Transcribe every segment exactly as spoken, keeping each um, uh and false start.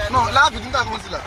Non, la vit, m ta kondi la.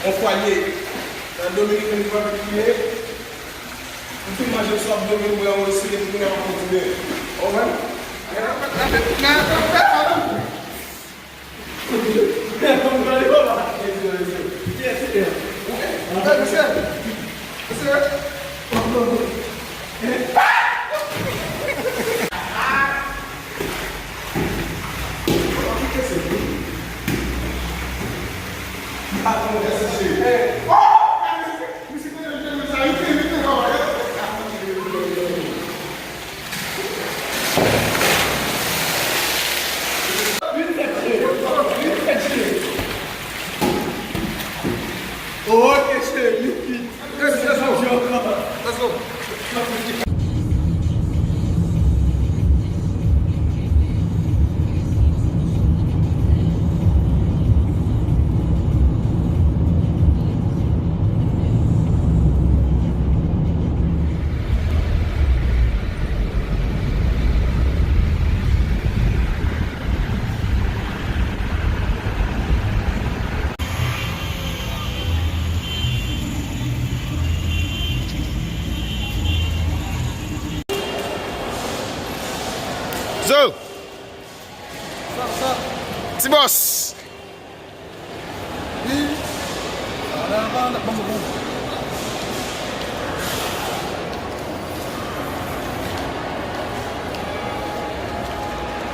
On fwaye nan Dominican Republic li ye. M fin manje sou abdomen mwen an osi, epi kounye a m ap kontinye. Ou konprann? Ok, cheri. Let's go. Let's go. Zo! Ti bòs!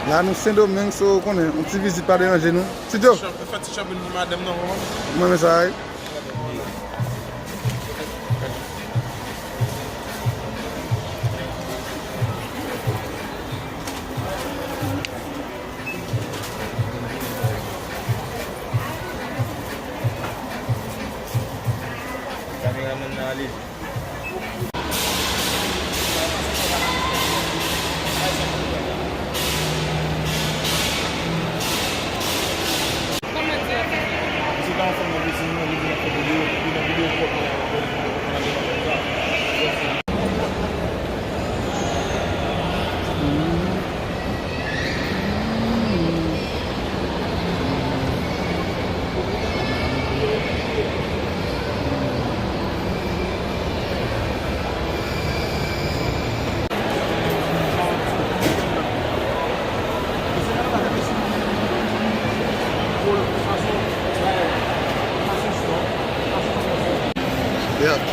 La nou Sendomeng, so ou konnen, yon ti vizit pa deranje nou. Ti Djo. Fè ti chanpil pou madanm nan, kòman? Mwen, men sa, wi. Kameramèn nan ale.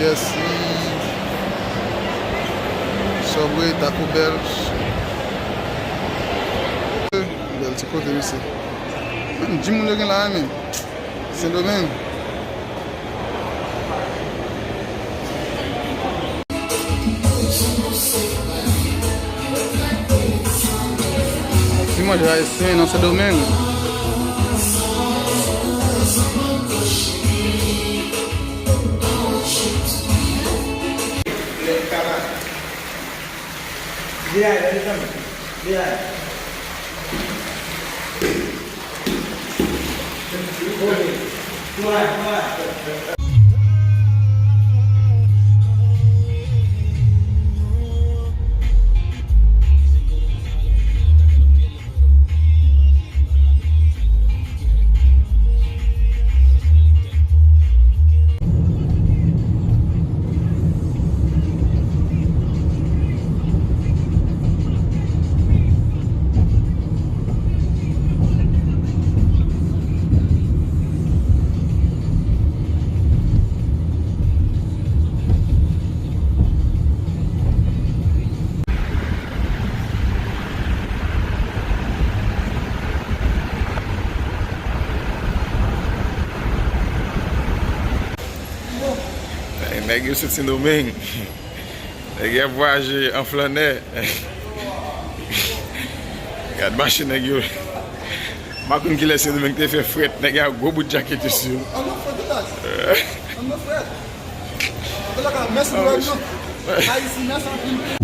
K F C, Subway, Taco Bell. Bèl ti kote, mesye. Menm di moun yo gen la, men. Sendomeng. Ti manje ayisyen nan Sendomeng. Nèg yo sot Sendomeng. Nèg yo ap vwayaje an flannè. Gad machin nèg yo. M pa konn kilè Sendomeng te fè frèt. Nèg yo ak gwo bout djakèt yo sou yo. An nou frèt, village. An nou frèt. An nou frèt. Mèsi pou nou. Ayiti, mèsi anpil.